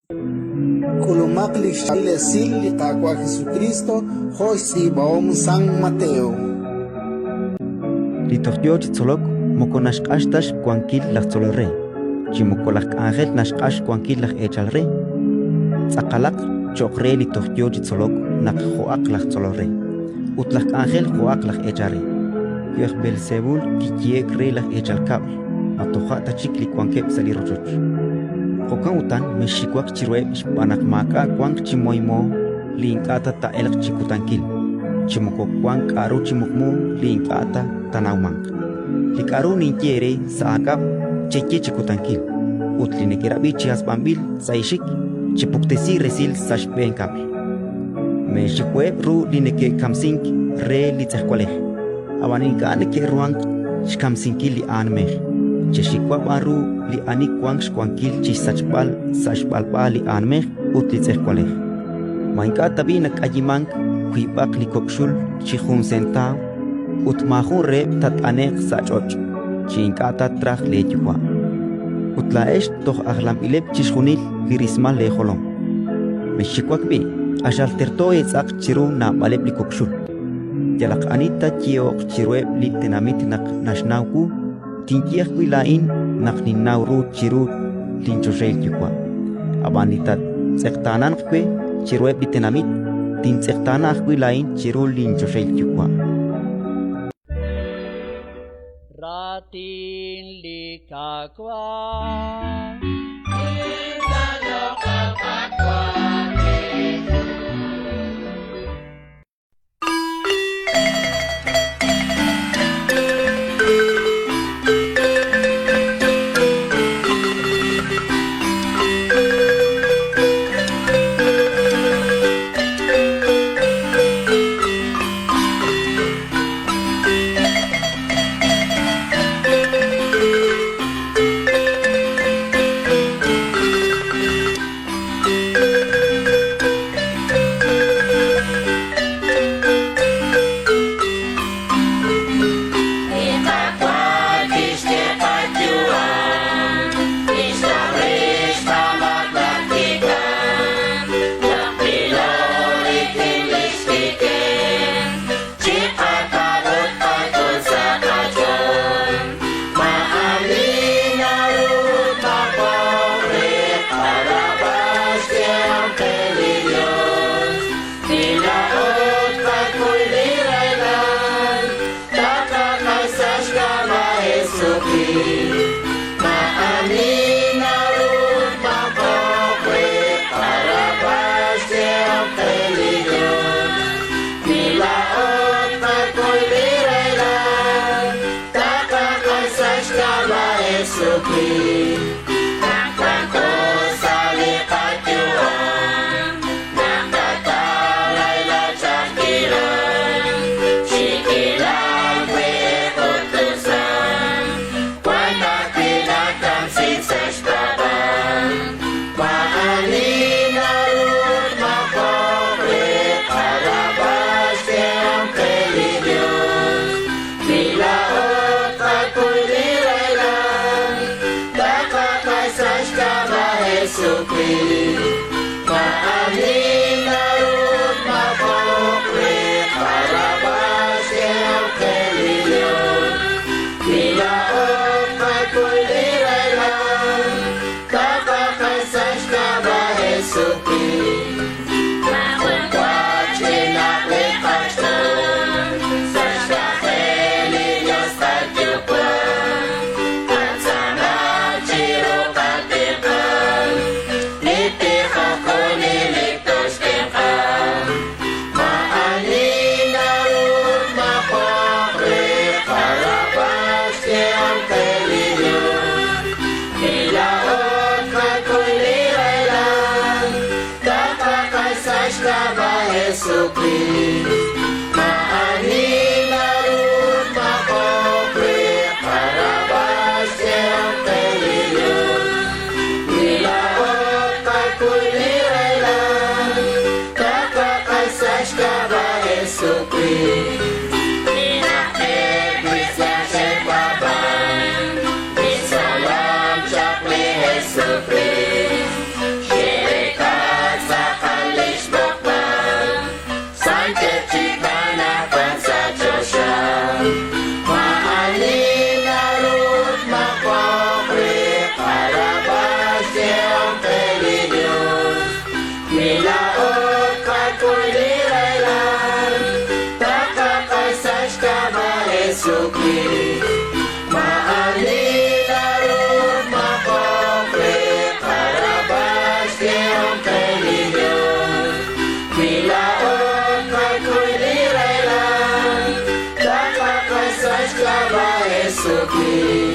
K'ulumaq li xchaab'il esil li Qaawa' Jesukriist jo' xtz'iib'ahom San Mateo. Li toj yo chi tzolok moko naxq'ax ta xwankil laj tzolol re, chi moko laj k'anjel naxq'ax xwankil laj eechal re. Tz'aqalaq cho'q re li toj yo chi tzolok naq jo'aq laj tzolol re, ut laj k'anjel jo'aq laj eechal re. Wi aj Beelsebul kiyehe'k re laj eechal kab'l, ma toja' ta chik li wankeb' sa' li rochoch. Jo'kan utan mexxiwak chiruheb' xb'aan naq maak'a' wank chi moymo li ink'a' ta taa'elq chi kutankil, chi moko wank k'aru chi muqmu li ink'a' ta taanawmanq. Li k'aru ninye eere sa' aak'ab', cheye chi kutankil, ut li nekerab'i chi hasb'anb'il sa' eexik, chepuktesi resil sa' xb'een kab'l. Meexiwaheb' ru li neke'kamsink re li tz'ejwalej, ab'an ink'a' neke'ruhank xkamsinkil li aanmej. Chexiwa b'an ru li ani wank xwankil chi xsachb'al sa' xb'alb'a li aanmej ut li tz'ejwalej. Ma ink'a' tab'i' nak'ayimank wiib'aq li kok' xul chi jun sentaaw? Ut maajun reheb' taat'ane'q sa' ch'och' chi ink'a' ta traj leeyuwa'. Ut laa'ex toj ajlanb'ileb' chixjunil li rismal leejolom. Mexxiwak b'i', q'axal terto eetz'aq chiru naab'aleb' li kok' xul. Yalaq ani taayehoq chiruheb' li tenamit naq naxnaw wu, tinye ajwi' laa'in naq ninnaw ru chiru linchoxahil Yuwa'. Ab'an li taatz'eqtaananq we chiruheb' li tenamit, tintz'eqtaana ajwi' laa'in chiru linchoxahil Yuwa'. Raatin li Qaawa'. aawe.